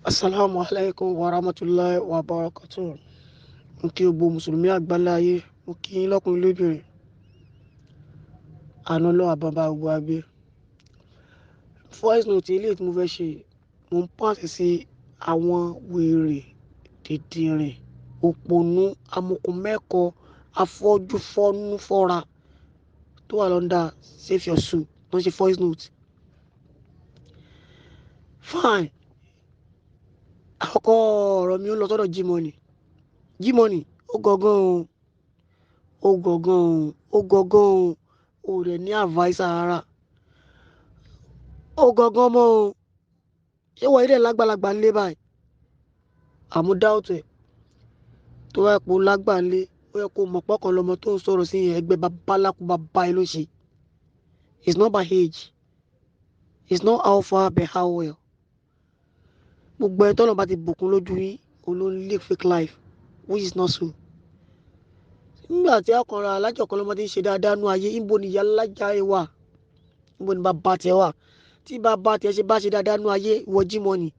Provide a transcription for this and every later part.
Asalaamu alaykum wa rahmatulahi wa barakatuh. Mo kí gbogbo Mùsùlùmí àgbáláyé, mo kí yín lọ́kùnrin lóbìnrin. Àánú Ọlọ́run á bá gbogbo wa gbé. Voice note eléyìí tí mo fẹ́ ṣe, mo ń pàṣẹ sí àwọn wèrè, dìndìnrìn, òpònú, amukùn-mẹ́kọ, afọ́jú fọ́nú fọ́ra tó wà l'under Save Your Soul tó ń ṣe voice note. Fine. Àkọ́kọ́ ọ̀rọ̀ mi ó lọ sọ́dọ̀ G-Money. G-Money, ó gangan o, ó gangan o, ó gangan o, ò rẹ̀ ní adviser rárá. Ó gangan mọ́ o. Ṣé ìwọ ilé lágbàlagbà ń lé báyìí? Àmú doubt ẹ̀. Tó bá jẹ́ pé o lágbà ńlé, ó yẹ kó mọ̀ pé ọ̀kan lọmọ tó ń sọ̀rọ̀ sí yẹn, ẹgbẹ́ babaláku bàbá ẹ ló ṣe. It's not by age. It's not how far but how well. Gbogbo ẹni tọ́lọ́run bá ti bùkún lójú yín, òun ló ń live fake life, which is not so. Nígbà tí ọkàn alájọ kan lọmọ tí ń ṣe dáadáa nú ayé, níbo ni ìyá alájà ẹ wà? Níbo ni bàbá tiẹ̀ wà? Tí bàbá tiẹ̀ ṣe bá ṣe dáadáa nú ayé, ìwọ G-Money,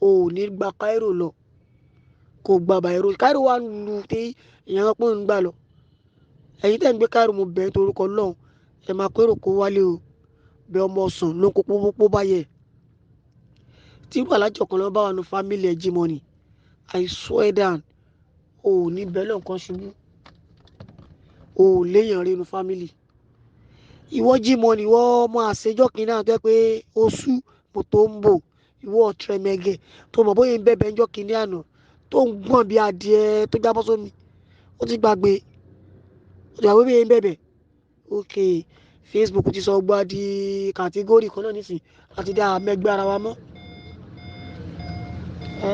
o ò ní gba Cairo lọ. Kò gba Cairo. Cairo wà lù tí èèyàn pọ́n ń gbà lọ. Ẹ̀yin tẹ́ ń gbé Cairo, mo bẹ̀ ẹ́ torúkọ Ọlọ́run. Ẹ máa kó èrò kó wálé o. Bẹ ọmọ ọ̀sán ló ń kó pópó bá yẹ. Tí irú alájọ kan lọ bá wà nínú family ẹ G-Money, I swear down, o ò ní bẹ́ẹ̀ lọ́nkan ṣubú. O ò léèyàn rí inú family. Ìwọ G-Money, ìwọ ọmọ àṣejọ́ kìíní àná tó jẹ́ pé o sú mo tó ń bò. Ìwọ ọ̀trẹ̀mẹ̀gẹ̀ tó mọ̀ bóyá ń bẹ̀bẹ̀ ńjọ́ kìíní àná tó ń gbọ̀n bí adìẹ tó jábọ́ sómi. Ó ti gbàgbé. Ó ti gbàgbé bóyá ń bẹ̀bẹ̀. Okay, Facebook ti sọ gbogbo di category kan náà nísìnyí. A ti dá àmẹ́gbẹ́ ara wa mọ́. Ẹ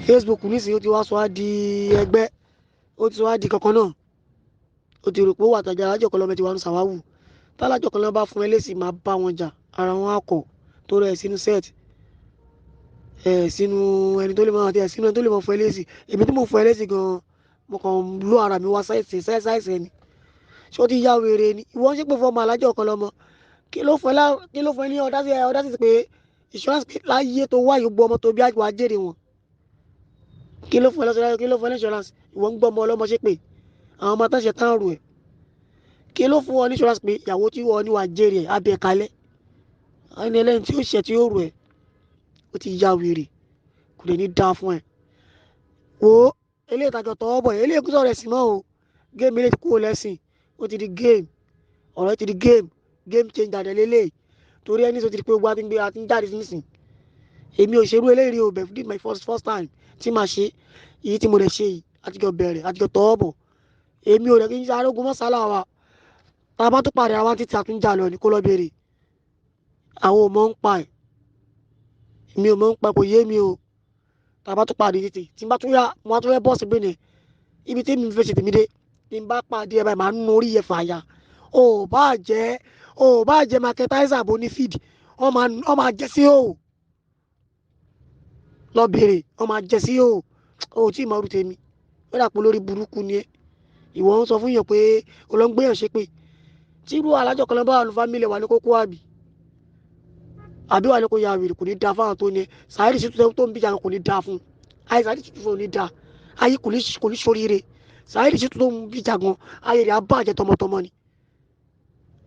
Facebook nísìnyí ó ti wá sọ wá di ẹgbẹ́. Ó ti sọ wá di kankan náà. Ó ti rò pé ó wà tàjà alájọ kan lọ́mọ tí wà ní sàwáwù. Tí alájọ kan lọ́mọ bá fún ẹ lésì máa bá wọn jà. Ara wọn á kọ̀ tó rẹ̀ sínú set. Ẹ sínú ẹni tó lè máa tẹ sínú ẹni tó lè máa fún ẹ lésì. Èmi tí mo fún ẹ lésì gan, mo kàn ló ara mi wá sáìsì sáìsì ẹni. Ṣé ó ti ya wèrè ni? Ìwọ ń ṣépè fún ọmọ alájọ kan lọ́mọ. Kí ló fún ẹ lá, kí ló fún ẹ ní audacity, audacity pé insurance pé láyé tó wá yìí gbogbo ọmọ tó bí wá jèrè wọn. Kí ló fún ẹ lọ́sọ̀rọ̀? Kí ló fún ẹ ní insurance? Ìwọ ń gbọ́ ọmọ ọlọ́mọ ṣépè. Àwọn ọmọ tán ṣe tán rù ẹ̀. Kí ló fún ọ ní insurance pé ìyàwó tí wọ́n ní wá jèrè ẹ̀ á bẹ kalẹ̀? Ẹni ẹlẹ́ni tí ó ṣẹ̀ tí ó rù ẹ̀. Ó ti ya wèrè. Kò lè ní dáa fún ẹ. Wo eléyìí tàjọ tọwọ́ bọ̀ yìí, eléyìí kú sọ̀rọ̀ ẹ̀sìn mọ́ o. Game eléyìí ti kúrò lẹ́sìn. Ó ti di game. Ọ̀rọ̀ ti di game. Game changer dẹ̀ léléyìí. Torí ẹni tó ti di pé gbogbo a ti ń gbé, a ti ń jáde nísìnyí. Èmi ò ṣerú eléyìí rí o, but this is my first first time tí màá ṣe. Èyí tí mo dẹ̀ ṣe yìí, a ti jọ bẹ̀rẹ̀, a ti jọ tọwọ́ bọ̀. Èmi ò dẹ̀ kí n ṣe arógun mọ́sálà wa. Tá a bá tún pàdé àwa títí a tún jà lọ ní kó lọ bèrè. Àwọn ò mọ̀ ń pa ẹ̀. Èmi ò mọ̀ ń pa ẹ̀, kò yé mi o. Tá a bá tún pàdé títí, tí n bá tún yá, mo á tún fẹ́ bọ́ sí Benin. Ibi tí èmi fẹ́ ṣe tèmi dé. Tí n bá pàdé ẹ báyìí, màá nu orí ẹ fàya. O ò bá jẹ́, o ò bá jẹ́ marketizer àbò ní feed. Wọ́n máa jẹ́ sí o. Lọ bèrè, wọ́n máa jẹ́ sí o. O ò tí ì mọ irú tèmi. Ó dà pé olórí burúkú ni ẹ́. Ìwọ ń sọ fún èèyàn pé o lọ ń gbé èèyàn ṣépè. Tí irú alájọ kan lọ bá wà nínú family wà ní kókó àbí. Àbí wà ní kó ya wèrè kò ní dáa fún àwọn tó ní ẹ. Saheed Shittu tó ń bíjà kò ní dáa fún. Ayé Saheed Shittu fún ò ní dáa. Ayé kò ní, kò ní ṣoríire. Saheed Shittu tó ń bíjà gan, ayé rẹ̀ á bàjẹ́ tọmọtọmọ ni.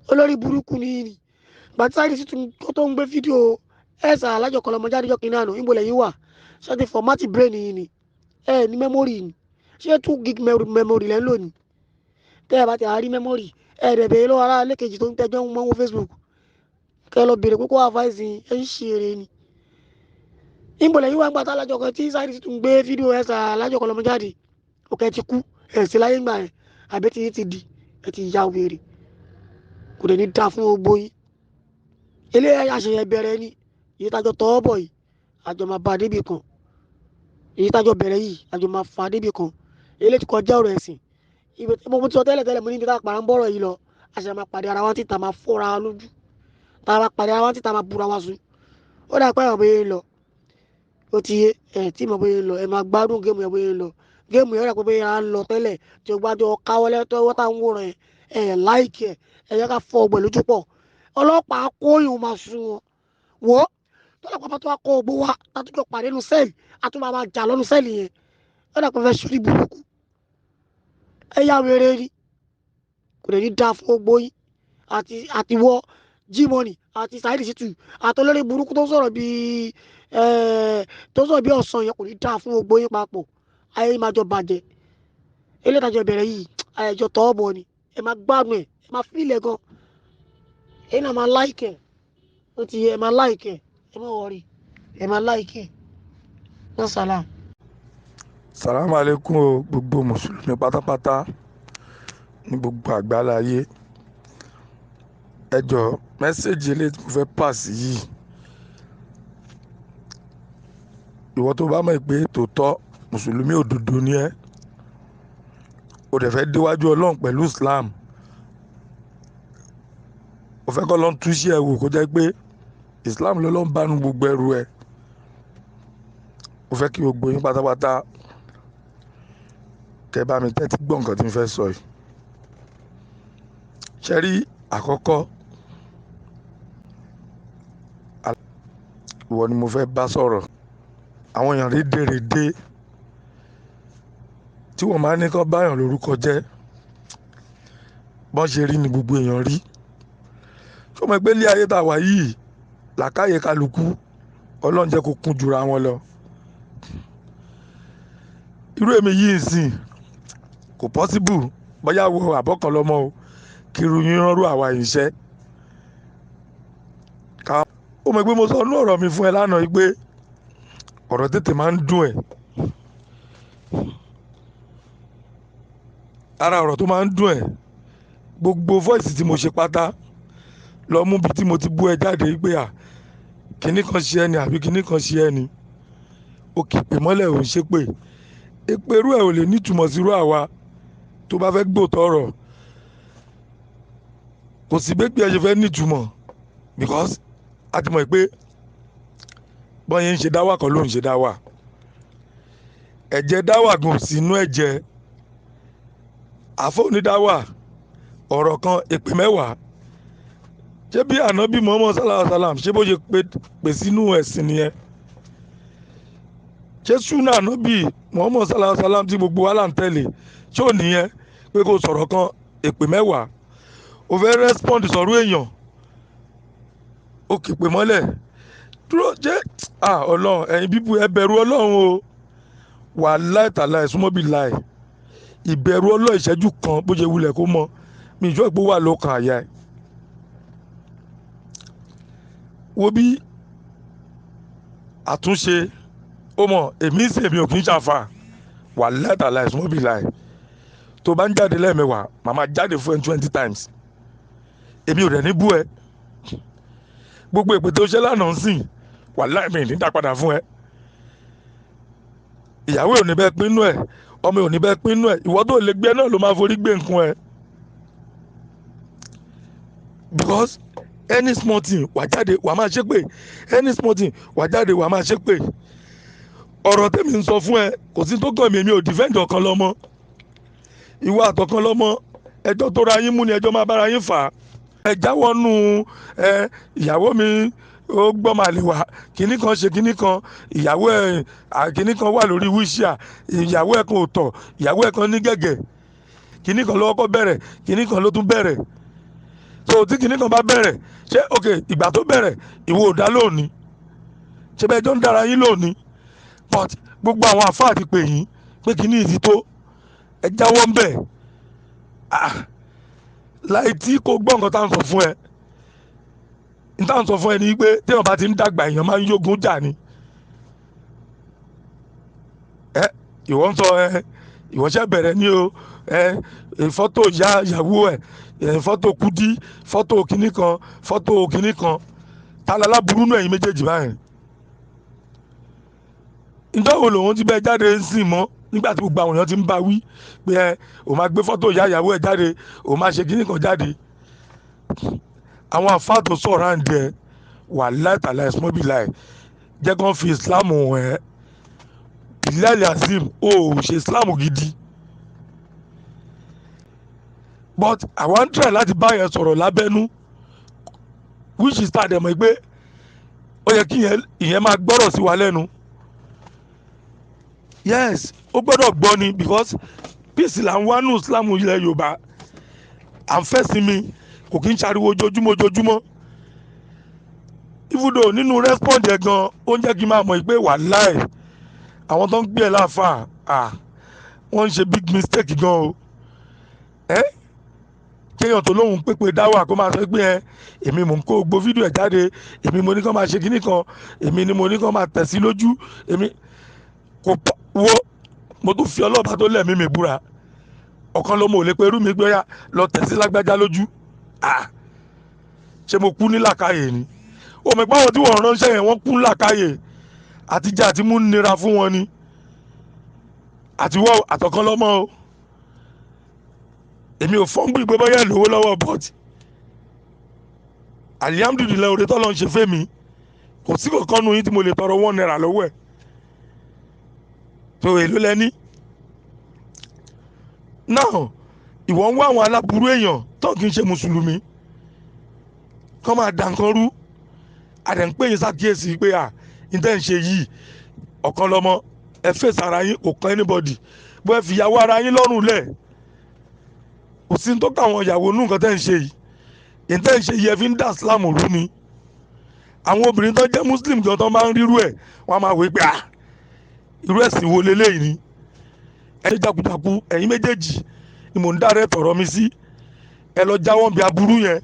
Olórí burúkú ni yín ni. Ìgbà tí Saheed Shittu tó ń gbé fídíò ẹ̀sà alájọ kan lọmọ jáde jọ́ kìíní àná, níbo lẹ̀yin wà? Ṣé ti format brain yín ni? Ẹ ní memory ni. Ṣé 2 gig memory lẹ́ ń lò ní? Tẹ́ ẹ bá ti rí memory, ẹ dẹ̀ bèrè lọ́wọ́ ará ilé kejì tó ń tẹ́jọ́ ń mọ́ wo Facebook. Kẹ́ lọ bèrè pé kó advice yín, ẹ ń ṣe eré ni. Níbo lẹ̀yin wà nígbà tí alájọ kan tí Saheed Shittu ń gbé fídíò ẹ̀sà alájọ kan lọmọ jáde? Òkè ti kú, ẹ̀ sí láyé ńgbà yẹn. Àbí tí yín ti di, ẹ ti ya wèrè. Kò dẹ̀ ní dáa fún gbogbo yín. Eléyìí àṣeyẹ bẹ̀rẹ̀ ni. Èyí tájọ tọwọ́ bọ̀ yìí, àjọ máa bá a débi kan. Èyí tájọ bẹ̀rẹ̀ yìí, àjọ máa fa débi kan. Eléyìí ti kọjá ọ̀rọ̀ ẹ̀sìn. Ibi tí mo ti sọ tẹ́lẹ̀ tẹ́lẹ̀, mo ní ibi tá a pàrọ̀ ń bọ̀rọ̀ yìí lọ. A sì máa pàdé ara wa títà máa fọ́ra wa lójú. Tá a bá pàdé ara wa títà máa búra wa sùn. Ó dà pé àwọn bóyá ń lọ. Ó ti yé, ẹ tí mo bóyá ń lọ, ẹ máa gbádùn game yẹn bóyá ń lọ. Game yẹn ó dà pé bóyá ń lọ tẹ́lẹ̀ tí o gbájọ káwọ́lẹ́ tó wọ́n tá ń wòran ẹ̀, ẹ like ẹ̀, ẹ yẹ ká fọ́ ọgbẹ̀ lójú pọ̀. Ọlọ́pàá kó ìhun máa sun wọn. Wò ó, Tọ́lọ́pàá bá tó wá kọ́ ògbó wa látújọ pàdé nu sẹ́ẹ̀lì, àtúmọ̀ máa jà lọ́nu sẹ́ẹ̀lì yẹn. Ó dà pé fẹ́ sórí burúkú. Ẹ yá wéré ni, kò lè ní dáa fún gbogbo yín àti wọ G-Money àti Saheed Shittu àti olórí burúkú tó sọ̀rọ̀ bíi tó sọ̀rọ̀ bíi ọ̀sán yẹn, kò ní dáa fún gbogbo yín papọ̀. Ayé máa jọ bàjẹ́. Eléyìí tájọ bẹ̀rẹ̀ yìí, ayẹjọ tọ́ bọ̀ ni. Ẹ máa gbádùn ẹ, ẹ máa fílẹ̀ gan, ẹ náà máa láìkẹ̀. Ó ti yẹ, ẹ máa láìkẹ̀, ẹ má wọrí, ẹ máa láìkẹ̀ náà. Sàlám. Salamu alaikum o, gbogbo mùsùlùmí pátápátá ní gbogbo àgbáláyé. Ẹ jọ̀ọ́, message eléyìí tí mo fẹ́ pass yìí, ìwọ tó bá mọ̀ pé tòótọ́ mùsùlùmí òdodo ni ẹ́, o dẹ̀ fẹ́ déwájú Ọlọ́run pẹ̀lú Islam, o fẹ́ kọ́ lọ́n túṣe ẹ̀ wò kó jẹ́ pé Islam ló lọ́n bánu gbogbo ẹrù ẹ̀, o fẹ́ kí gbogbo yín pátápátá kẹ́ bá mi tẹ́tí gbọ́ nǹkan tí mo fẹ́ sọ yìí. Ṣe rí àkọ́kọ́, ìwọ ni mo fẹ́ bá sọ̀rọ̀. Àwọn èèyàn rédèrèdè tí wọ́n máa ń ní kán báyàn lórúkọ jẹ́, bọ́n ṣe rí ni gbogbo èèyàn rí. Ṣé o mọ̀ pé ilé ayé tá a wà yìí, làákàyè kálukú Ọlọ́run jẹ́ kó kún jura wọn lọ. Irú èmi yìí ń sìn, kò possible bóyá wo àbọ̀kan lọ́mọ o, kí irú yín ránrú àwa yìí ṣẹ́. Ká ó mọ̀ pé mo sọ inú ọ̀rọ̀ mi fún ẹ lánàá yìí pé ọ̀rọ̀ tètè máa ń dùn ẹ̀. Ara ọ̀rọ̀ tó máa ń dùn ẹ̀, gbogbo voice tí mo ṣe pátá lọ mú bí tí mo ti bú ẹ jáde pé à kíní kan ṣe ẹ ni àbí kíní kan ṣe ẹ ni, ó kì í pè mọ́lẹ̀, ò ń ṣe pé èpè irú ẹ̀ ò lè nítumọ̀ sí irú àwa tó bá fẹ́ gbòòtọ̀ ọ̀rọ̀. Kò sí bẹ́ẹ̀ bí ẹ ṣe fẹ́ nítumọ̀, because a ti mọ̀ pé bọ́n yẹn ń ṣe dáwà kan ló ń ṣe dáwà. Ẹ̀jẹ̀ dáwà gùn sínú ẹ̀jẹ̀ àfọ̀ onídáwà. Ọ̀rọ̀ kan èpè mẹ́wàá. Ṣé bí ànábì Muhammad sallallahu alaihi wasallam, ṣé bó ṣe pè sínú ẹ̀sìn nìyẹn? Ṣé súnà ànábì Muhammad sallallahu alaihi wasallam tí gbogbo wa là ń tẹ̀lé, ṣé ò nìyẹn pé kó sọ̀rọ̀ kan èpè mẹ́wàá? O fẹ́ respond sọ̀rọ̀ èèyàn, ó kì í pè mọ́lẹ̀ dúró jẹ́. Ọlọ́run, ẹ̀yin bíbu, ẹ bẹ̀rù Ọlọ́run o. Wàláì tàláì súnmọ́ bí láì ìbẹ̀rù Ọlọ́run ìṣẹ́jú kan bó ṣe wulẹ̀ kó mọ mi ìjọ ìpó wà lókàn àyà ẹ̀. Wo bí àtúnṣe ó mọ̀, èmi sì èmi ò kì í ṣàfà. Wàláì tàláì súnmọ́ bí láì tó bá ń jáde lẹ́ẹ̀mẹ́wàá, màmá jáde fún ẹ 20 times, èmi ò rẹ̀ ní bú ẹ. Gbogbo èpè tó ṣe lánàá ń sìn, wàláì mi ní dá padà fún ẹ. Ìyàwó ò ní bẹ́ẹ̀ pinnu ẹ̀, ọmọ ò ní bẹ́ẹ̀ pinnu ẹ̀, ìwọ tó lè gbé náà ló máa forí gbé nǹkan ẹ. Because any small thing wà jáde wà máa ṣépè, any small thing wà jáde wà máa ṣépè. Ọ̀rọ̀ tèmi ń sọ fún ẹ, kò sí tó kàn mí, èmi ò defend ọ̀kan lọ́mọ. Ìwọ àtọ̀kan lọ́mọ, ẹjọ́ tó ra yín mú ni ẹjọ́ máa bára yín fà á. Ẹ jáwọ́ nù ẹ, ìyàwó mi ó gbọ́ màá lè wá kinní kan ṣe kinní kan, ìyàwó ẹ kinní kan wà lórí wíṣíà, ìyàwó ẹ kan ò tọ̀, ìyàwó ẹ kan ní gẹ̀gẹ̀, kinní kan ló kọ́kọ́ bẹ̀rẹ̀, kinní kan ló tún bẹ̀rẹ̀. So tí kinní kan bá bẹ̀rẹ̀, ṣé ok ìgbà tó bẹ̀rẹ̀ ìwọ ò dá lónìí, ṣé bẹ́ẹ̀ jọ ń dára yín lónìí? But gbogbo àwọn àfáà ti pè yín pé kinní yìí ti tó, ẹ jáwọ́ ń bẹ̀. Láì tí kò gbọ́ nǹkan tá à ń sọ fún ẹ, n tá à ń sọ fún ẹ ni pé téèyàn bá ti ń dàgbà, èèyàn máa ń yógun jà ni. Ẹ ìwọ ń sọ ẹ, ìwọ ṣe bẹ̀rẹ̀ ní o, ẹ fọ́tò ìyá ìyàwó ẹ, fọ́tò Kúdí, fọ́tò kinní kan, fọ́tò kinní kan, ta la láburú náà ẹ̀yin méjèèjì báyìí? Ǹjọ́ wo lòun ti bẹ́ jáde ń sìn mọ́ nígbà tí gbogbo àwọn èèyàn ti ń bá wí pé ẹ ò máa gbé fọ́tò ìyá ìyàwó ẹ jáde, ò máa ṣe kinní kan jáde? Àwọn àfáà tó sọ̀rọ̀ à ń jẹ wàláì tàláì small be lie, jẹ́ kán fi Islam hàn ẹ́. Bilal Azeem, o ò ṣe Islam gidi, but àwọn ń try láti bá yẹn sọ̀rọ̀ lábẹ́nú, which is tá a dẹ̀ mọ̀ pé Ó yẹ kí ìyẹn máa gbọ́rọ̀ sí wa lẹ́nu. Yes, ó gbọ́dọ̀ gbọ́ ni, because peace là ń wá nù Islam ilẹ̀ Yorùbá. À ń fẹ́ sinmi, kò kí ń ṣariwo ojoojúmọ́ ojoojúmọ́. Even though nínú respond ẹ̀ gan, ó ń jẹ́ kí n máa mọ̀ pé wàláì, àwọn tó ń gbé ẹ̀ láàfà, wọ́n ń ṣe big mistake gan o. Ẹ́ kéèyàn tó lóhùn pépè dáwà kó máa sọ pé ẹ èmi mò ń kó gbogbo fídíò ẹ̀ jáde, èmi mo ní kó máa ṣe kíní kan, èmi ni mo ní kó máa tẹ̀ sí lójú, èmi kò pọ̀ wo. Mo tún fi ọlọ́ọ̀bá tó lẹ̀mí mi búra, ọ̀kan ló mọ̀ ò lè pe irú mi gbéyà lọ tẹ̀ sí lágbájá lójú. Ṣé mo kú ní làkàyè ni? Omi pàwọn tí wọ́n ránṣẹ́ yẹn, wọ́n kú ní làkàyè àtijọ́ àti mú nira fún wọn ni àtiwọ́ àtọ̀kan lọ́mọ o. Èmi ò fọ́n bí pé bóyá lówó lọ́wọ́, but alihamudulilayi, oore tọ́lọ́ ń ṣe fẹ́mi, kò sí kankan nu yín tí mo lè tọrọ ₦1 lọ́wọ́ ẹ̀ tó èló lẹ́ní náà. Ìwọ ń wá àwọn aláburú èèyàn tó kì í ṣe mùsùlùmí kọ́ máa dà nǹkan rú. Àdẹ̀ ń pè yín ṣàkíyèsí pé à ní tẹ́ ń ṣe yìí, ọ̀kan lọ́mọ, ẹ fèsì ara yín, kò kan anybody. Bó ẹ fìyàwó ara yín lọ́rùn lẹ̀, kò sí tó kà àwọn ìyàwó nù. Nǹkan tẹ́ ń ṣe yìí, ní tẹ́ ń ṣe yìí, ẹ fi ń dà Islam rú ni. Àwọn obìnrin tó jẹ́ Muslim gan tó máa ń rírú ẹ̀, wọ́n á máa wí pé, "Ah, irú ẹ̀sìn wo leléyìí ni?" Ẹ ṣe jakujaku. Ẹ̀yin méjèèjì ni mò ń dárẹ́ tọ̀rọ̀ mi sí. Ẹ lọ jáwọ́ bí aburú yẹn.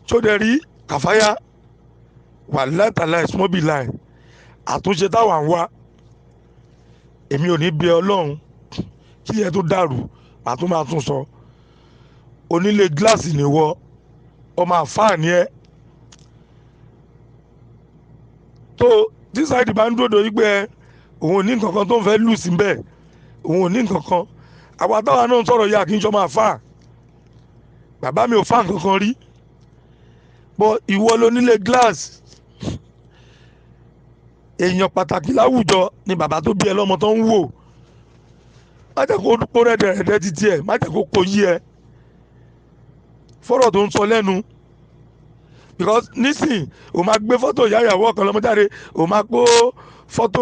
Sóde rí kàfáyà wà látàlá small be line. Àtúnṣe táwa ń wá, èmi ò ní bí Ọlọ́run kí ẹ tó dàrú. Màá tún máa tún sọ, onílé gíláàsì ni wọ, ọmọ àfáàní ẹ tó tí Saheed bá ń dòdò yí pé ẹ òun ò ní nǹkan kan tó ń fẹ́ lù sí bẹ́ẹ̀, òun ò ní nǹkan kan. Àwa táwa náà ń sọ̀rọ̀ yìí, àkínṣọ́ máa fà, bàbá mi ò fà nǹkan kan rí bọ́. Ìwọ lónílé gíláàsì, èèyàn pàtàkì láwùjọ ni bàbá tó bí ẹ lọ́mọ tó ń wò. Má jẹ́ kó kó rẹ́dẹ̀rẹ́dẹ́ títí ẹ̀, má jẹ́ kó kó yí ẹ fọ́rọ̀ tó ń sọ lẹ́nu, because nísìn o máa gbé fọ́tò ìyá ìyàwó ọ̀kan lọ́mọ jáde, o máa kó fọ́tò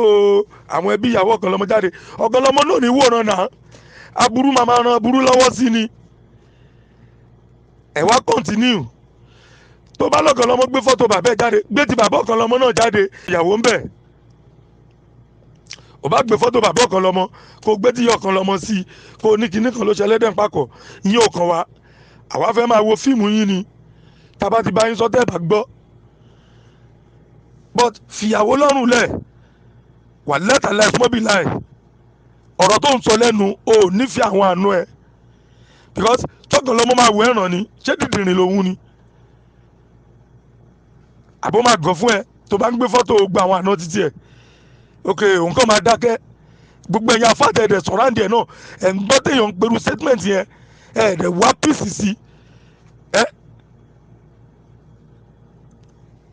àwọn ẹbí ìyàwó ọ̀kan lọ́mọ jáde. Ọ̀kan lọ́mọ náà ní wòran náà, aburú máa máa ran aburú lọ́wọ́ sí ni. Ẹ wá continue. Tó bá lọ́kàn lọ́mọ gbé fọ́tò bàbá ẹ̀ jáde, gbé ti bàbá ọ̀kan lọ́mọ náà jáde, ìyàwó ń bẹ̀. Ò bá gbé fọ́tò bàbá ọ̀kan lọ́mọ, kó gbé tí ọ̀kan lọ́mọ sí i, kó ní kinní kan ló ṣẹlẹ̀ dẹ̀ ń pakọ̀. Ìyẹn ò kàn wá. Àwa fẹ́ máa wo fíìmù yín ni. Tábà ti bá yín sọ, tẹ́ ẹ̀ bá gbọ́, but fìyàwó lọ́rùn lẹ̀ wà lẹ́tà láì mọ́bí láì. Ọ̀rọ̀ tó ń sọ lẹ́nu o ò nífẹ̀ẹ́ àwọn àánú ẹ̀, because tọkàn lọ́mọ máa wọ ẹ̀ràn ni. Ṣé dìdìrín lòun ni àbó máa gàn fún ẹ tó bá ń gbé fọ́tò gba àwọn àna títí ẹ̀? Ok, òun kàn máa dákẹ́. Gbogbo ẹ̀yin afáàtẹ̀ ẹ̀dẹ̀ sọ̀rọ̀ ẹ̀ náà, ẹ̀ ń gbọ́ téèyàn ń perú statement yẹn, ẹ̀ dẹ̀ wá pìsì sí ẹ.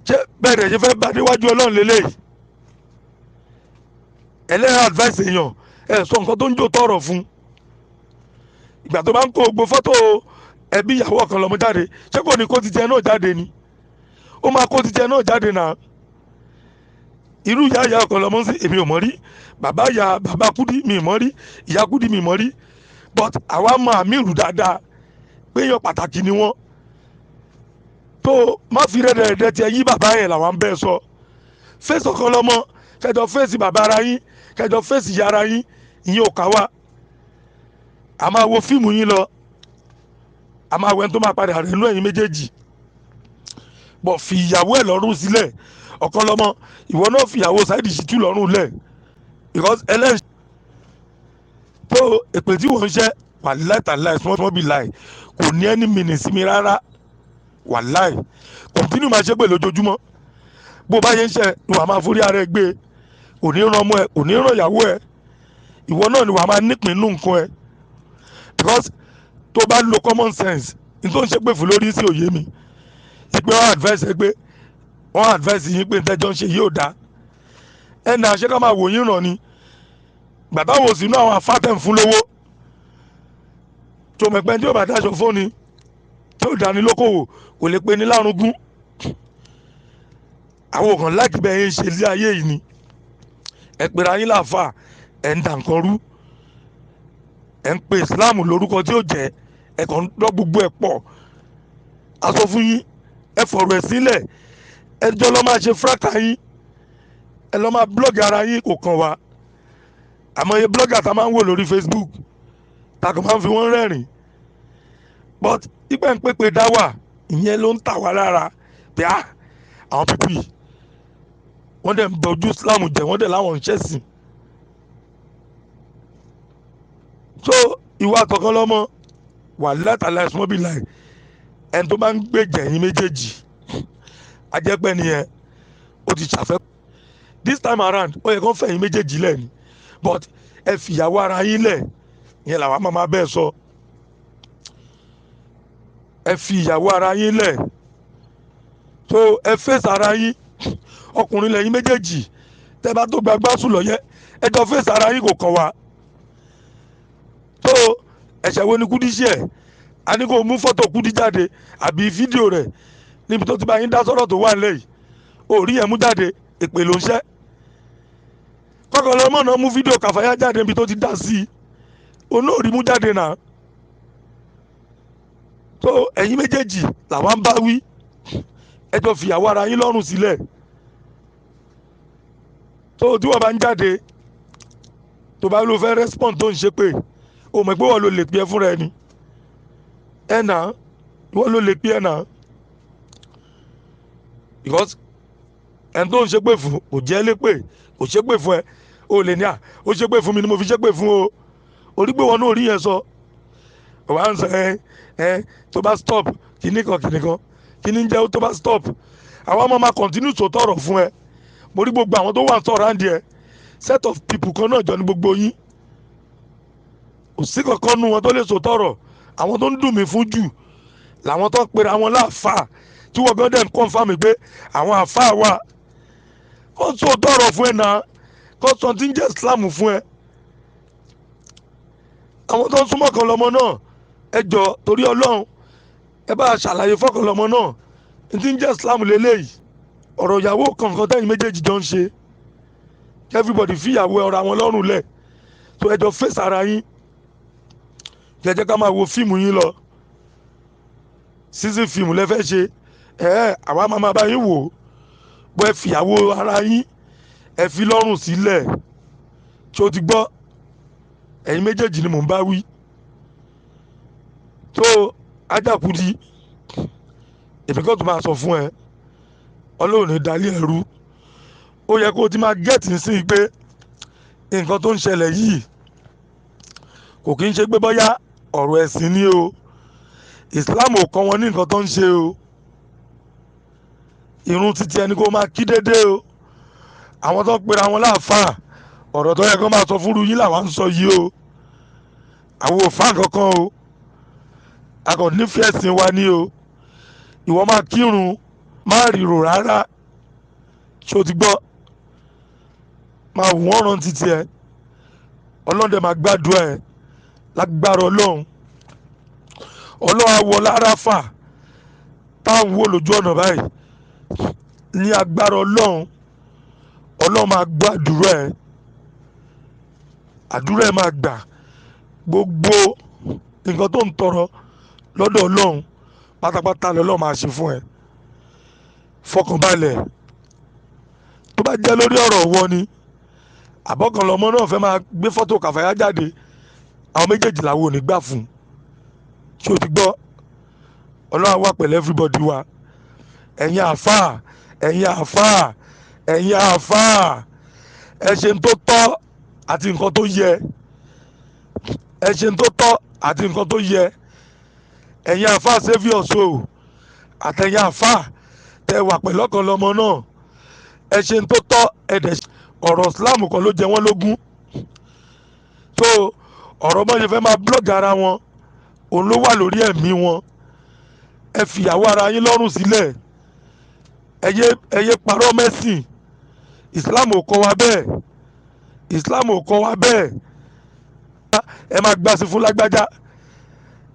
Ṣé bẹ́ẹ̀ dẹ̀ ṣe fẹ́ bá déwájú Ọlọ́run lélẹ́yìí? Ẹlẹ́yà advice èèyàn, ẹ̀ sọ nǹkan tó ń jò tọrọ fún. Ìgbà tó bá ń kó gbogbo fọ́tò ẹbí ìyàwó ọ̀kan lọ́mọ jáde, ṣé kò ní kó ti tiẹ̀ náà jáde ni? Ó máa kó ti tiẹ̀ náà jáde náà. Irú ìyá ìyá ọ̀kan lọ́mọ sí, èmi ò mọ̀ rí. Bàbá ìyá bàbá Kúdí mi mọ̀ rí, ìyá Kúdí mi mọ̀ rí, but àwa mọ àmírù dáadáa pé èèyàn pàtàkì ni wọ́n. Tó má fi rẹ́dẹ̀rẹ́dẹ́ tiẹ̀ yí bàbá yẹn làwọn bẹ́ẹ̀ sọ. Fèsì ọ̀kan lọ́mọ, kẹjọ fèsì bàbá ara yín, kẹjọ fèsì ìyá ara yín, ìyẹn ò ká wa. A máa wo fíìmù yín lọ, a máa wẹ́n tó máa padà rẹ̀ nú ẹ̀yin méjèèjì bọ̀. Fi ìyàwó ẹ̀ lọ́rùn sílẹ̀, ọ̀kan lọ́mọ. Ìwọ náà fi ìyàwó Saheed Shittu lọ́rùn lẹ̀, because ẹlẹ́yìn tó èpè tí wọ́n ń ṣẹ́, wàláì tàláì, small small be lie, kò ní ẹni mìíràn sí mi rárá. Wàláì, continue máa ṣépè lójoojúmọ́. Bó bá yẹn ń ṣe ni wàá máa forí ara ẹ gbé. Kò ní ràn ọmọ ẹ, kò ní ràn ìyàwó ẹ. Ìwọ náà ni wàá máa nípìn nínú nǹkan ẹ, because tó bá lo common sense, ní tó ń ṣépè fún lórí sí òye mi ìpè wọn advice ẹ pé wọn advice yín pé ntẹ́jọ́ ń ṣe yìí ò dáa. Ẹ nà ṣé ká máa wò yín ràn ni gbàtà wò sínú àwọn afátẹ̀ ń fún lówó tó mọ̀ pé tí ó bá dáṣọ fún ni, tí ó dání lókòwò, kò lè pe ní lárugún. Àwọn kan láti bẹ́ẹ̀ yẹn ṣe ilé ayé yìí ni. Ẹ pera yín láàfà, ẹ̀ ń dà nǹkan rú, ẹ̀ ń pe Islam lórúkọ tí ó jẹ́, ẹ̀ kàn ń dọ́ gbogbo ẹ̀ pọ̀. A sọ fún yín, ẹ fọ̀rọ̀ ẹ̀ sílẹ̀, ẹ jọ lọ́ máa ṣe fúráká yín, ẹ lọ́ máa blog ara yín, kò kàn wá. Àmọ́ iye blogger tá a máa ń wò lórí Facebook, tá a kàn máa ń fi wọ́n rẹ́rìn, but ìgbà ń pépè dá wà, ìyẹn ló ń tà wá lára pé á àwọn pípì wọ́n dẹ̀ ń bọ ojú Islam jẹ́, wọ́n dẹ̀ láwọn ń ṣẹ̀sìn. So ìwà àtọ̀kan lọ́mọ wà látàlá ẹ̀sùn mọ́bí láì ẹni tó bá ń gbèjà ẹ̀yin méjèèjì ajẹ́pẹ́ nìyẹn ó ti ṣàfẹ́. This time around ó yẹ kó fẹ̀yìn méjèèjì lẹ̀ ni, but ẹ fìyàwó ara yín lẹ̀, ìyẹn làwọn máa máa bẹ́ẹ̀ sọ. Ẹ fi ìyàwó ara yín lẹ̀, so ẹ fèsì ara yín. Ọkùnrin lẹ́yìn méjèèjì, tẹ́ bá tó gbàgbá sùn lọ́yẹ́, ẹ jọ fèsì ara yín, kò kàn wá. So ẹ̀ṣẹ̀ wo ni Kúdí ṣe ẹ̀? A ní kó mú fọ́tò Kúdí jáde àbí fídíò rẹ̀ níbi tó ti bá yín dá sọ́rọ̀ tó wà nílẹ̀ yìí, òrí yẹn mú jáde, èpè ló ń ṣẹ́. Kọ́kọ́ lọ́mọ náà mú fídíò Kàfáyá jáde níbi tó ti dá sí i, òun náà rí mú jáde náà. So ẹ̀yin méjèèjì làwọn ń bá wí, ẹ jọ fìyàwó ara yín lọ́rùn sílẹ̀. So tí wọ́n bá ń jáde tó bá ló fẹ́ respond tó ń ṣe pé o mọ̀ pé wọ́n ló lè pè é fúnra ẹni ẹ̀ náà, wọ́n ló lè pè é náà, because ẹni tó ń ṣe pé fún kò jẹ́ lépè, kò ṣe pé fún ẹ, o lè ní à ó ṣe pé fún mi ni mo fi ṣe pé fún o, orí pé wọn náà rí yẹn sọ. Wà á ń sọ ẹ ẹ tó bá stop kìíní kan kìíní kan kìíní ń jẹ́ tó bá stop, àwọn ọmọ máa continue tó tọrọ fún ẹ. Mo rí gbogbo àwọn tó wà ń sọ̀rọ̀ àǹdí ẹ, set of people kan náà jọ ní gbogbo yín, kò sí kankan nu wọn tó lè sọ tọrọ. Àwọn tó ń dùn mí fún jù làwọn tó ń pera wọn láàfáà, tí wọ́n gan dẹ̀ ń confirm pé àwọn àfáà wà, kó sọ tọrọ fún ẹ náà, kó sọ tí ń jẹ́ Islam fún ẹ. Àwọn tó ń súnmọ́ kan lọ́mọ náà, ẹ jọ torí Ọlọ́run, ẹ bá ṣàlàyé fọ́kàn lọ́mọ náà ní tí ń jẹ́ Islam lélẹ́yìí. Ọ̀rọ̀ ìyàwó kankan tẹ́yìn méjèèjì jọ ń ṣe, everybody fìyàwó ọ̀rọ̀ àwọn lọ́rùn lẹ̀, tó ẹ jọ fèsì ara yín, jẹ́jẹ́ ká máa wo fíìmù yín lọ. Season fíìmù lẹ́fẹ́ ṣe, ẹ àwa máa máa bá yín wò ó, bó ẹ fìyàwó ara yín ẹ fi lọ́rùn sílẹ̀. Tí o ti gbọ́, ẹ̀yin méjèèjì ni mò ń bá wí. Tó Ajakudi, èmi kò tún máa sọ fún ẹ, Ọlọ́run ní dalí ẹrú. Ó yẹ kó o ti máa gẹ́ẹ̀tì sí i pé nǹkan tó ń ṣẹlẹ̀ yìí kò kí ń ṣe pé bóyá ọ̀rọ̀ ẹ̀sìn ni o. Islam ò kọ́ wọn ní nǹkan tó ń ṣe o. Irun títí ẹni kó máa kí dédé o. Àwọn tó ń pera wọn láàfáà, ọ̀rọ̀ tó yẹ kó máa sọ fúnru yín làwọn ń sọ yìí o. Àwọn ò fà kankan o, a kò nífẹ̀ẹ́ ẹ̀sìn wa ní o. Ìwọ máa kírun, má ríro rárá, ṣé o ti gbọ́? Máa wù wọ́n rán títí ẹ, Ọlọ́run dẹ̀ máa gbàdúrà ẹ lágbára Ọlọ́run. Ọlọ́run á wọ lára fà táwọn wò lójú ọ̀nà báyìí ní agbára Ọlọ́run. Ọlọ́run máa gbọ́ àdúrà ẹ, àdúrà ẹ máa gbà. Gbogbo nǹkan tó ń tọrọ lọ́dọ̀ Ọlọ́run pátápátá lọ́lọ́run máa ṣe fún ẹ. Fọkànbalẹ̀. Tó bá jẹ́ lórí ọ̀rọ̀ wọ ni àbọ̀kànlọ́mọ náà fẹ́ máa gbé fọ́tò Kàfáyá jáde, àwọn méjèèjì làwọn ò ní gbà fún. Ṣé o ti gbọ́? Ọlọ́run wà pẹ̀lú everybody wa. Ẹ̀yin àfáà, ẹ̀yin àfáà, ẹ̀yin àfáà, ẹ ṣe ń tó tọ́ àti nǹkan tó yẹ. Ẹ ṣe ń tó tọ́ àti nǹkan tó yẹ. Ẹ̀yin àfáà save your soul, àtẹ̀yin àfáà tẹ wà pẹ̀lú ọ̀kan lọ́mọ náà, ẹ ṣe ń tó tọ́. Ẹ dẹ̀ ọ̀rọ̀ Islam kan ló jẹ wọ́n lógún. So ọ̀rọ̀ bọ́n ṣe fẹ́ máa blog ara wọn, òun ló wà lórí ẹ̀mí wọn. Ẹ fìyàwó ara yín lọ́rùn sílẹ̀, ẹ yé parọ́ mẹ́sìn. Islam ò kọ́ wa bẹ́ẹ̀, Islam ò kọ́ wa bẹ́ẹ̀. Ẹ máa gbà sí fún lágbájá.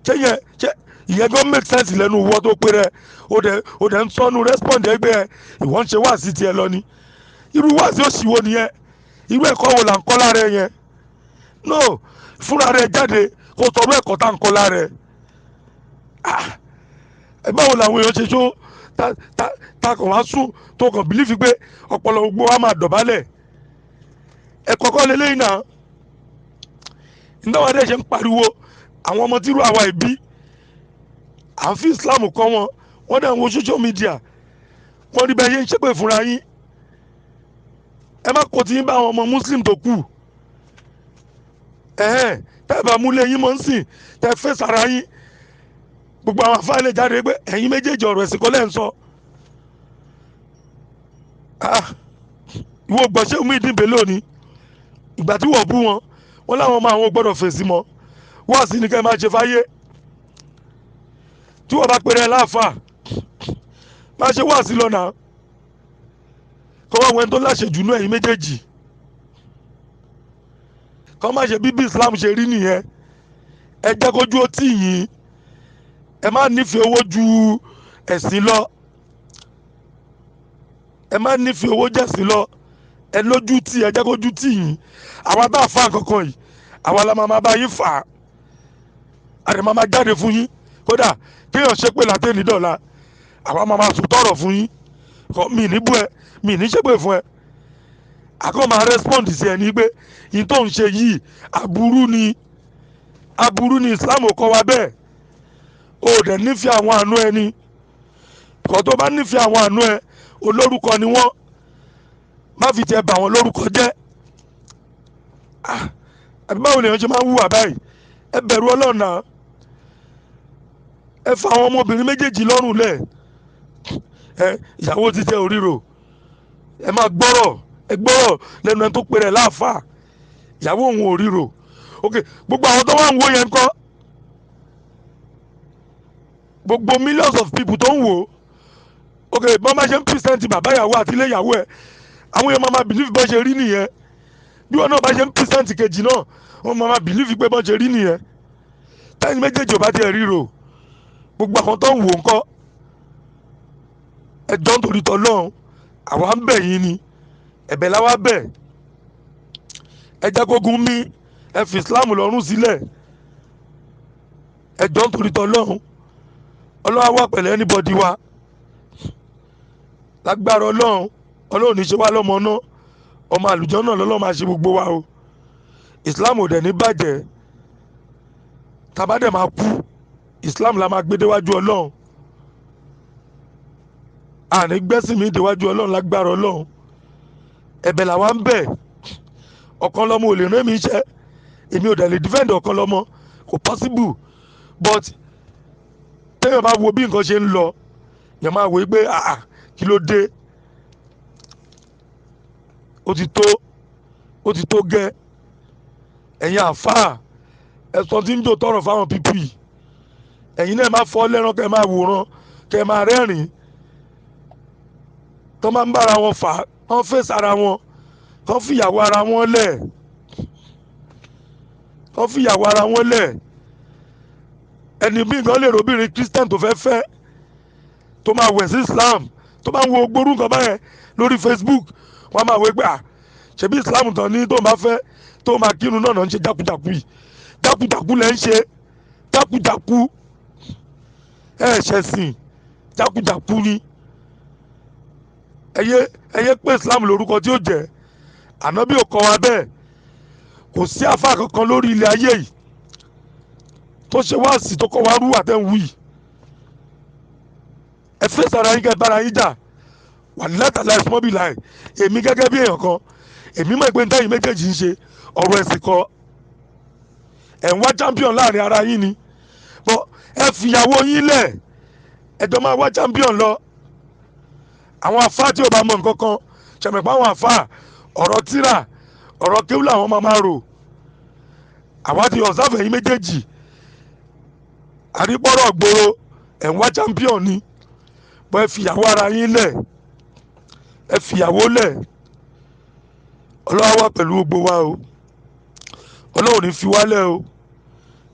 Ṣé yẹn ṣé Ìyẹn gan make sense lẹ́nu wọ́ tó pé rẹ. Ó dẹ̀ ń sọnù respond ẹgbẹ́ ẹ. Ìwọ ń ṣe wáàsí tiẹ̀ lọ ni. Irú wáàsí òṣìwò nìyẹn? Irú ẹ̀kọ́ wo là ń kọ́ lára ẹ yẹn? No, fúnra rẹ jáde kó tọrọ ẹ̀kọ́ tá ń kọ́ lára ẹ. Báwo làwọn èèyàn ṣe tó ta kàn wá sùn tó kàn bìlífì pé ọpọlọ gbogbo wa máa dọ̀bálẹ̀? Ẹ̀kọ́ kọ́ lélẹ́yìn náà. Nígbà wọn ṣe ń pariwo àwọn ọmọ tírú àwa ìbí à ń fi Islam kọ́ wọn, wọ́n dẹ̀ ń wo social media, wọ́n rí bẹ́ẹ̀ ṣe ń ṣépè fúnra yín. Ẹ má kó tí ń bá àwọn ọmọ Muslim tó kù. Ẹ̀hẹ́n, tẹ́ ẹ bá múlẹ̀ yín mọ́ ń sìn, tẹ́ ẹ fẹ́ sara yín, gbogbo àwọn afáà lè jáde pé ẹ̀yin méjèèjì ọ̀rọ̀ ẹ̀sìn kọ́ lẹ́ ń sọ. Ìwọ gbọ́ ṣé Muyideen Bello ni ìgbà tí wọ́n bú wọn, wọ́n láwọn ọmọ àwọn gbọ́dọ̀ fèsì mọ́. Wọ́n sì ní kẹ́ máa ṣe fáyé. Tí wọ́n bá pèrè láàfà, máa ṣe wá sí lọ́nà. Kọ́ wá wẹ́n tó láṣẹ jù nú ẹ̀yin méjèèjì. Kọ́ má ṣe bíbí Islam ṣe rí nìyẹn. Ẹ jẹ́ kójú ó tì yín. Ẹ má nífẹ̀ẹ́ owó ju ẹ̀sìn lọ. Ẹ má nífẹ̀ẹ́ owó jẹ̀sìn lọ. Ẹ lójú tì, ẹ jẹ́ kójú tì yín. Àwa bá fa nǹkan yìí, àwa la máa bá yín fà á. Àdè máa máa jáde fún yín. Kódà kéèyàn ṣépè látẹ̀lí dọ̀la, àwa máa máa sùn tọ̀rọ̀ fún yín. Mi ní bú ẹ, mi ní ṣépè fún ẹ. Àkọ́ máa respond sí ẹ ní pé yín tó ń ṣe yìí aburú ni, aburú ni, Islam ò kọ́ wa bẹ́ẹ̀. O dẹ̀ nífẹ̀ẹ́ àwọn àánú ẹ ni. Kọ́ tó bá nífẹ̀ẹ́ àwọn àánú ẹ, olórúkọ ni wọ́n. Má fi tiẹ̀ bà wọ́n lórúkọ jẹ́. Àbí báwo lèèyàn ṣe máa ń hùwà báyìí? Ẹ bẹ̀rù Ọlọ́run náà. Ẹ fa àwọn ọmọbìnrin méjèèjì lọ́rùn lẹ̀. Ẹ ìyàwó ti jẹ́ òríro. Ẹ máa gbọ́rọ̀, ẹ gbọ́rọ̀ lẹ́nu ẹni tó pe rẹ̀ láàfáà. Ìyàwó òun òríro. Ok, gbogbo àwọn tó wà ń wò yẹn ńkọ́? Gbogbo millions of people tó ń wò. Ok, bọ́n bá ṣe ń present bàbá ìyàwó àti ilé ìyàwó ẹ̀, àwọn èèyàn máa ma believe bọ́n ṣe rí nìyẹn. Bí wọn náà bá ṣe ń present kejì náà, wọ́n máa ma believe pé bọ́n ṣe rí nìyẹn. Tẹ́yìn méjèèjì ò bá tiẹ̀ ríro, gbogbo àwọn tó ń wò ńkọ́? Ẹ jọ̀ọ́ nítorí t'Ọlọ́run, àwa ń bẹ̀ yín ni, ẹ̀bẹ̀ la wá bẹ̀. Ẹ jẹ́ kógun mí, ẹ fi Islam lọ́rùn sílẹ̀. Ẹ jọ̀ọ́ nítorí t'Ọlọ́run, Ọlọ́run á wà pẹ̀lú anybody wa. Lágbára Ọlọ́run, Ọlọ́run ní ṣe wá lọ́mọ náà, ọmọ àlùjọ náà lọ́lọ́run máa ṣe gbogbo wa o. Islam ò dẹ̀ ní bàjẹ́. Tá bá dẹ̀ máa kú, Islam la máa gbé déwájú Ọlọ́run. Àní gbẹ́sìn mi déwájú Ọlọ́run lágbára Ọlọ́run. Ẹ̀bẹ̀ làwa ń bẹ̀. Ọ̀kan lọ́mọ ò lè rán mi iṣẹ́. Èmi ò dẹ̀ lè defend ọ̀kan lọ́mọ. Kò possible. But téèyàn bá wo bí nǹkan ṣe ń lọ, èèyàn máa wò pé àà kí ló dé? Ó ti tó, ó ti tó gẹ́. Ẹ̀yin àfáà, ẹ̀sọ́ tí ń jò tọrọ fáwọn pípì yìí. Ẹ̀yin náà máa fọ́ lẹ́rán kẹ́ máa wòran, kẹ́ máa rẹ́rìn-ín. Tọ́ máa ń bára wọn fà, kán fèsì ara wọn, kán fìyàwó ara wọn lẹ̀. Kán fìyàwó ara wọn lẹ̀. Ẹni bí nǹkan lè robìnrin Christian tó fẹ́ fẹ́, tó máa wẹ̀ sí Islam, tó máa ń wo gbórú nǹkan báyẹn lórí Facebook, wọ́n á máa wé pé à, ṣebí Islam tán ní tó máa fẹ́, tó máa kírun náà ń ṣe jákujàku yìí. Jákujàku lẹ́ ń ṣe, jákujàku. Ẹ ṣẹ̀sìn, jákujàku ni. Ẹ yé pé Islam lórúkọ tí ó jẹ́. Ànábì ò kọ́ wa bẹ́ẹ̀. Kò sí àfáà kankan lórí ilẹ̀ ayé yìí tó ṣe wáàsí tó kọ́ wa rú àtẹ̀wù yìí. Ẹ fèsì ara yín kẹ́ bára yín jà. Wàláhì tàláhì small be lie. Èmi gẹ́gẹ́ bí èèyàn kan, èmi mọ̀ pé ntẹ́yìn méjèèjì ń ṣe ọ̀rọ̀ ẹ̀sìn kọ́. Ẹ̀ ń wá champion láàrin ara yín ni. But ẹ fìyàwó yín lẹ̀, ẹ jọ máa wá champion lọ. Àwọn àfáà tí ò bá mọ nǹkan kan, ṣẹ̀mẹ̀pá àwọn àfáà ọ̀rọ̀ tírà, ọ̀rọ̀ kéwú làwọn máa máa rò. Àwa ti observe ẹ̀yin méjèèjì. Àrípọ̀rọ̀ gbòòrò, ẹ̀ ń wá champion ni. But ẹ fìyàwó ara yín lẹ̀, ẹ fìyàwó lẹ̀. Ọlọ́run wà pẹ̀lú gbogbo wa o. Ọlọ́run ò ní fi wá lẹ̀ o.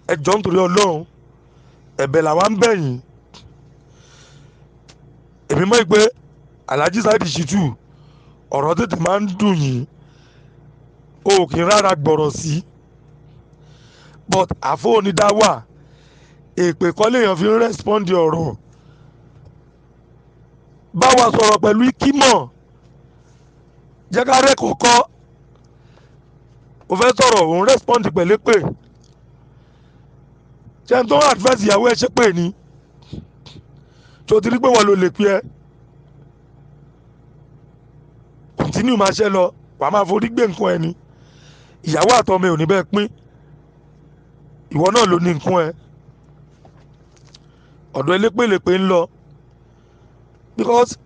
Ẹ jọ̀ọ́ nítorí Ọlọ́run, Ẹ̀bẹ̀ làwa ń bẹ̀ yín. Èmi mọ̀ pé Alhaji Saheed Shittu, ọ̀rọ̀ tètè máa ń dùn yín, o kì í rárá gbọ̀rọ̀ sí, but àfọ onídàáwà èpè kọ́ lèèyàn fi ń respond ọ̀rọ̀. Bá wa sọ̀rọ̀ pẹ̀lú kímọ̀, jẹ́ ká rẹ́ kọ̀ọ̀kọ́. O fẹ́ sọ̀rọ̀, òun respond pẹ̀lú pé ṣé n tó ń advice ìyàwó ẹ ṣe pé ni tó ti rí pé wọ́n ló lè pè ẹ́. Continue máa ṣe lọ, wàá máa forí gbé nǹkan ẹ ni. Ìyàwó àtọmọ ẹ ò ní bẹ́ẹ̀ pín, ìwọ náà ló ní nǹkan ẹ. Ọ̀dọ̀ elépèlépè ń lọ because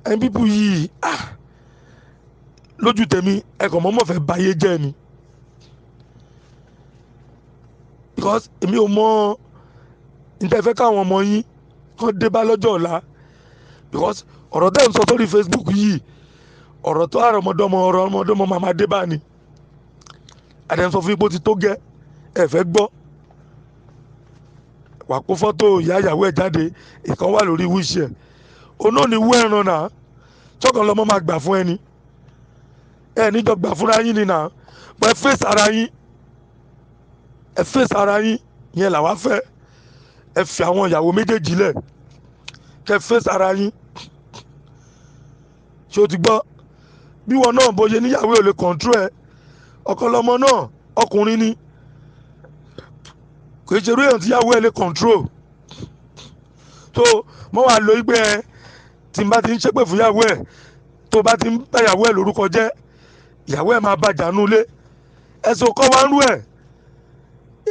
ẹn pípù yìí, ah, lójú tèmi, ẹ kàn mọ́mọ́ fẹ́ báyé jẹ́ ni, because èmi ò mọ níta fẹ́ káwọn ọmọ yín kàn dé bá lọ́jọ́ ọ̀la, because ọ̀rọ̀ tẹ́ ń sọ sórí Facebook yìí, ọ̀rọ̀ tó àrọ̀mọdọ́mọ, ọ̀rọ̀ ọmọdọ́mọ máa máa dé bá ni. Àdéhùn sọ fún ipò ti tó gẹ́, ẹ fẹ́ gbọ́. Wà kó fọ́tò ìyá ìyàwó ẹ̀ jáde, ìkan wà lórí wíṣẹ̀ ẹ̀, òun náà ní wú ẹran náà tọkàn lọmọ máa gbà fún ẹni ẹ níjọ gbà fúnra yín ni náà. Bọ́ ẹ fèsì ara yín, ẹ fèsì ara yín yẹn làwa fẹ́. Ẹ fi àwọn ìyàwó méjèèjì lẹ̀ kẹ fèsì ara yín. Ṣé o ti gbọ́? Bí wọn náà bóyá níyàwó ò lè kọ̀ǹtró ẹ, ọ̀kan lọmọ náà ọkùnrin ni, kò ṣe irú èèyàn tíyàwó ẹ lè kọ̀ǹtró. Tó mọ́ wàá lo igbe ẹ tí n bá ti ń ṣépè fún ìyàwó ẹ, tó bá ti ń bá ìyàwó ẹ lórúkọ jẹ́, ìyàwó ẹ máa bàjá nulẹ̀. Ẹ̀sìn òkọ́ wa ń rú ẹ̀,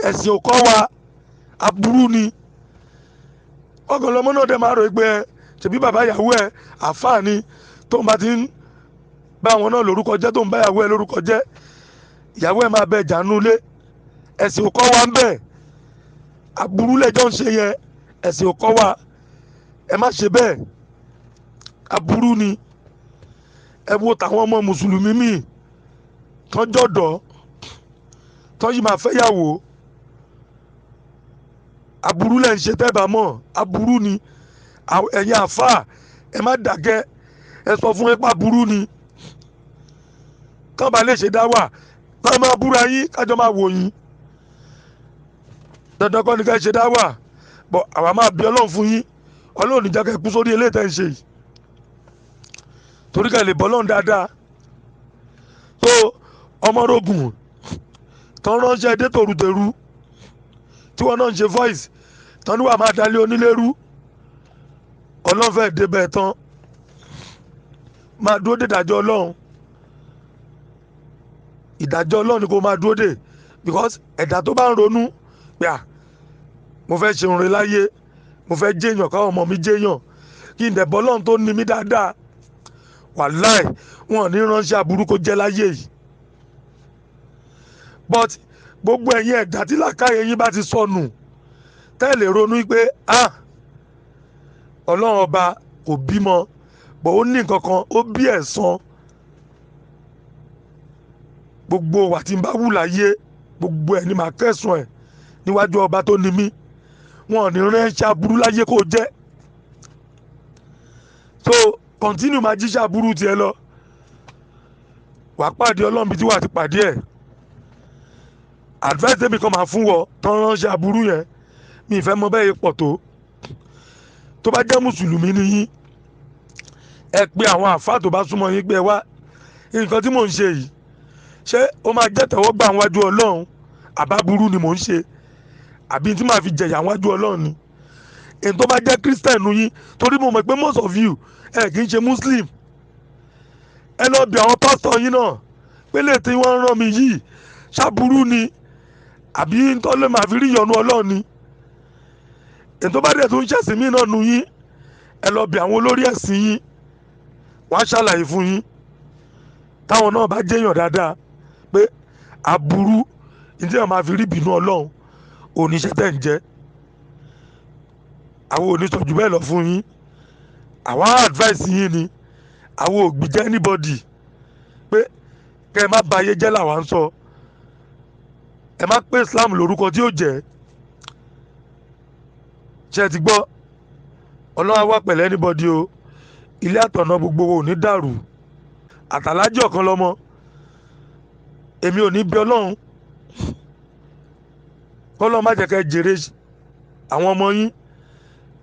ẹ̀sìn òkọ́ wa aburú ni. Ọ̀kan lọmọ náà dẹ̀ máa rò pé ẹ ṣèbí bàbá ìyàwó ẹ àfáà ni, tó ń bá ti ń bá àwọn náà lórúkọ jẹ́, tó ń bá ìyàwó ẹ lórúkọ jẹ́, ìyàwó ẹ máa bẹ jà nulẹ̀. Ẹ̀sìn òkọ́ wa ń bẹ̀, aburú lẹ́jọ́ ń ṣe yẹn. Ẹ̀sìn òkọ́ wa, ẹ má ṣe bẹ́ẹ̀, aburú ni. Ẹ wo tàwọn ọmọ mùsùlùmí míì tán jọ̀dọ̀ tán yìí máa fẹ́yàwó, aburú lẹ́ ń ṣe tẹ́ bá mọ̀, aburú ni. Ẹ̀yin àfáà, ẹ má dàgẹ́, ẹ sọ fún ẹ pa aburú ni. Kán bá lè ṣe dá wà, kán máa búra yín, kájọ máa wò yín. Dandan kọ́ ni ká ṣe dá wà bọ̀, àwa máa bí Ọlọ́run fún yín. Ọlọ́run ní jẹ́ kẹ́ kú sórí eléyìí tẹ́ ń ṣe yìí, torí ká lè bọ́ Ọlọ́run dáadáa. Tó ọmọrogùn tán ránṣẹ́ dé tòrutèrú tí wọ́n náà ń ṣe voice tán ní wàá máa dalé onílérú, Ọlọ́run fẹ́ débẹ̀ tán, máa dúró dé ìdájọ́ Ọlọ́run. Ìdájọ́ Ọlọ́run ni kò máa dúró dé, because ẹ̀dá tó bá ń ronú pé à mo fẹ́ ṣe orin láyé, mo fẹ́ jẹ́yàn, káwọn ọmọ mi jẹ́yàn, kí n dẹ̀ bọ́ Ọlọ́run tó ní mi dáadáa, wàláì wọn ò ní ránṣẹ́ aburú kó jẹ́ láyé yìí. But gbogbo ẹ̀yin ẹ̀dá tí làákàyè yín bá ti sọnù, tẹ́ lè ronú pé ah, Ọlọ́run ọba kò bímọ, bọ̀ ó ní nǹkan kan, ó bí ẹ̀san. Gbogbo wà tí n bá wù láyé, gbogbo ẹ̀ ni màá kẹsùn ẹ̀ níwájú ọba tó ní mí. Wọn ò ní ránṣẹ́ aburú láyé kó jẹ́. So continue máa jíṣẹ́ aburú tiẹ̀ lọ, wàá pàdé Ọlọ́run bí tí wàá ti pàdé ẹ̀. Advice tèmi kan máa fún wọ tán ránṣẹ́ aburú yẹn, mi ìfẹ́ mọ bẹ́ẹ̀ pọ̀ tó. Tó bá jẹ́ mùsùlùmí ni yín, ẹ pé àwọn àfáà tó bá súnmọ́ yín pé ẹ wá, nǹkan tí mò ń ṣe yìí, ṣé ó máa jẹ́ tẹ̀wọ́gbà wájú Ọlọ́run, àbá burú ni mò ń ṣe, àbí tí màá fi jẹ̀yà wájú Ọlọ́run ni? Èyí tó bá jẹ́ Christian yín, torí mo mọ̀ pé most of you ẹ kì í ṣe Muslim, ẹ lọ bí àwọn pásítọ̀ yín náà pé lè tí wọ́n rán mi yìí, ṣàbúrú ni àbí tọ́lẹ̀ máa fi rí ìyọ́nú Ọlọ́run ni? Èyí tó bá dẹ̀ tó ń ṣẹ̀sìn mí náà nu yín, ẹ lọ bí àwọn olórí ẹ̀sìn yín, wọ́n á ṣàlàyé fún yín, táwọn náà bá jẹ́yàn dáadáa, pé aburú ní tí wọ́n máa fi rí ìbínú Ọlọ́run oníṣẹ́ tẹ̀ ń jẹ́. Àwọn ò ní sọ jù bẹ́ẹ̀ lọ fún yín. Àwọn advice yín ni, àwọn ò gbìjẹ́ anybody pé kẹ́ ẹ má ba ayé jẹ́ làwa ń sọ. Ẹ má pé Islam lórúkọ tí ó jẹ́. Ṣé ti gbọ́? Ọlọ́run á wà pẹ̀lú anybody o. Ilé àtọ̀nà gbogbo ò ní dàrú. Àtàlájì Ọ̀kanlọ́mọ, èmi ò ní bí Ọlọ́run kọ́lọ́ má jẹ́ kẹ́ jèrè àwọn ọmọ yín.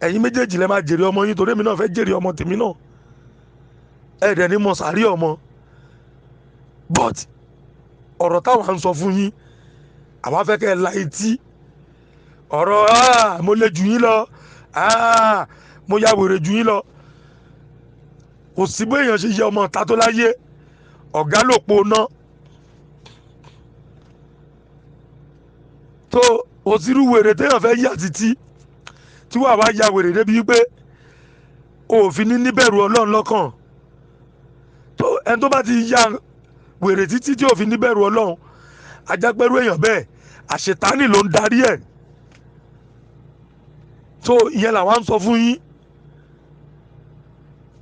Ẹ̀yin méjèèjì lẹ́ máa jèrè ọmọ yín, torí èmi náà fẹ́ jèrè ọmọ tèmi náà. Ẹ̀ dẹ̀ ní mọ̀ sàárì ọmọ. But ọ̀rọ̀ táwọn à ń sọ fún yín, àwa fẹ́ kẹ́ ẹ la etí. Ọ̀rọ̀ mo lè jù yín lọ, mo ya wèrè jù yín lọ. Kò sí bó èèyàn ṣe yẹ ọmọ ta tó láyé, ọ̀gá ló po ná. Tó òsirú wèrè téèyàn fẹ́ yà títí tí wàá wá ya wèrè débi wípé òfin ní níbẹ̀rù Ọlọ́run lọ́kàn. Tó ẹni tó bá ti ya wèrè títí tí òfin níbẹ̀rù Ọlọ́run, ajápẹ́rú èèyàn bẹ́ẹ̀ àṣetánì ló ń darí ẹ̀. So ìyẹn làwa ń sọ fún yín.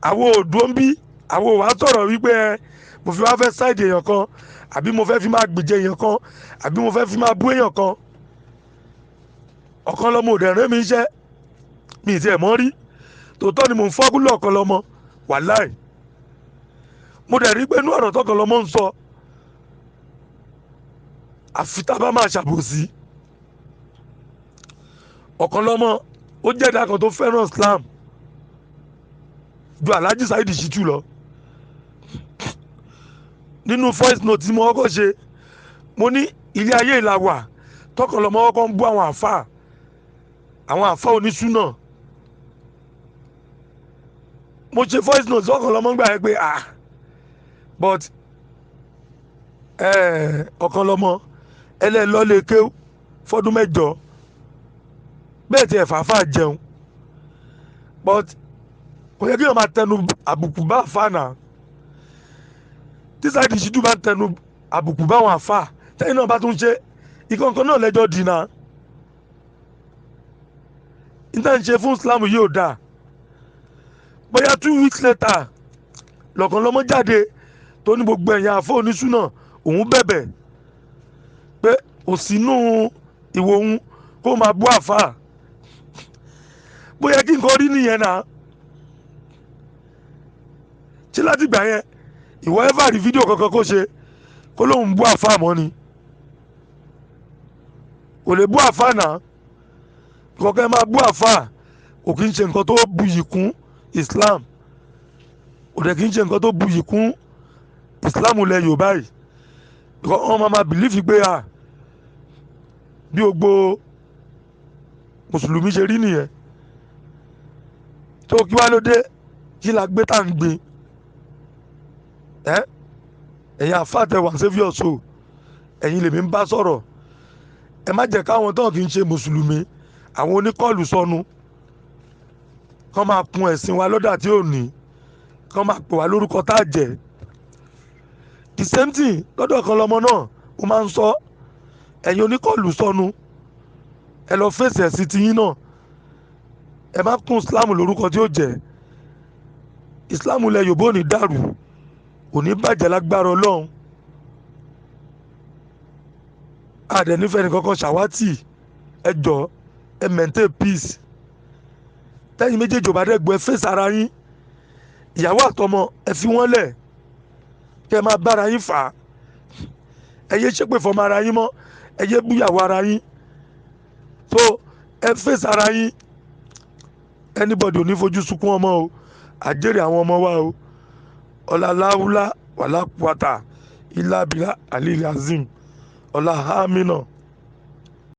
Àwọn òdò ń bí, àwọn òwà sọ̀rọ̀ wípé ẹ mo fi wá fẹ́ ṣáìdì èèyàn kan, àbí mo fẹ́ fi máa gbèjẹ èèyàn kan, àbí mo fẹ́ fi máa bú èèyàn kan. Ọ̀kanlọ́mọ òdẹ̀ rẹ́ mi iṣẹ́, mi ì tiẹ̀ mọ́ rí. Tòótọ́ ni mò ń fọ́gúnlẹ̀ Ọ̀kanlọ́mọ, wàláì. Mo dẹ̀ rí pé inú ọ̀rọ̀ tọ̀kanlọ́mọ ń sọ, àfi tá a bá máa ṣàbòsí. Ọ̀kanlọ́mọ ó jẹ́ ẹ̀dá kan tó fẹ́ràn Islam ju Alhaji Saheed Shittu lọ. Nínú voice note tí mo kọ́kọ́ ṣe, mo ní ilé ayé ìlà wà tọ̀kanlọ́mọ kọ́kọ́ ń bú àwọn àfáà, àwọn àfáà onísúnà. Mo ṣe voice note tọ̀kanlọ́mọ gbà yẹn pé ah, but Ọ̀kanlọ́mọ ẹlẹ́lọ́lẹ̀ kéw fọ́dún mẹ́jọ bẹ́ẹ̀ tí ẹ̀fà fà jẹun, but kò yẹ kí wọ́n máa tẹnu àbùkù bá àfà náà. Tí Saheed Shittu bá tẹnu àbùkù bá àwọn àfà, tẹ́yìn náà bá tún ṣe ìkọ̀ọ̀kan náà lẹ́jọ́ dìnnà. Níta ń ṣe fún Islam yóò dáa. Bóyá 2 weeks later lọ̀kanlọ́mọ jáde tó ní gbogbo ẹ̀yàn àfọ oníṣúná òun bẹ̀bẹ̀ pé kò sínú ìwò òun kó máa bú àfà. Bóyá kí nǹkan rí nìyẹn náà. Ṣé láti gbà yẹn ìwọ ẹ́fà rí fídíò kankan kó ṣe kó lóun bú àfà mọ́ ni? Kò lè bú àfà náà. Kọ̀ọ̀kan máa bú àfà kò kí ń ṣe nǹkan tó buyì kún Islam, kò dẹ̀ kí ń ṣe nǹkan tó buyì kún Islam ilẹ̀ Yorùbá yìí. Wọ́n máa bìlífì pé à bí gbogbo mùsùlùmí ṣe rí nìyẹn. Tó kí wá ló dé kí la gbé tá à ń gbin? Ẹ̀yin àfáà tẹ wà save your soul, ẹ̀yin lèmi ń bá sọ̀rọ̀. Ẹ má jẹ́ káwọn tán kì í ṣe mùsùlùmí, àwọn oníkọ́ọ̀lù sọnù, kán máa kun ẹ̀sìn wa lọ́dà tí ò ní, kán máa pè wá lórúkọ tá a jẹ́. The same thing lọ́dọ̀ Ọ̀kanlọ́mọ náà, mo máa ń sọ, ẹ̀yin oníkọ́ọ̀lù sọnù, ẹ lọ fèsì ẹ̀sìn tiyín náà. Ẹ má kún Islam lórúkọ tí ó jẹ́. Islam ilẹ̀ Yorùbá ò ní dàrú, kò ní bàjẹ́ lágbára Ọlọ́run. Àdẹ̀ nífẹ̀ẹ́ nìkankan ṣàwátì. Ẹ jọ ẹ maintain peace. Tẹ́yìn méjèèjì ò bá dẹ̀ gbọ́, ẹ fèsì ara yín. Ìyàwó àtọmọ ẹ fi wọ́n lẹ̀ kẹ́ ẹ máa bára yín fà á. Ẹ yé ṣépè fọmọ ara yín mọ́, ẹ yé búyàwó ara yín. So ẹ fèsì ara yín. Anybody ò ní fojú sunkún ọmọ o, àjèrè àwọn ọmọ wa o. Ọláláwúlá wàlápàtà ìlàbílà alili azim ọlá hamina.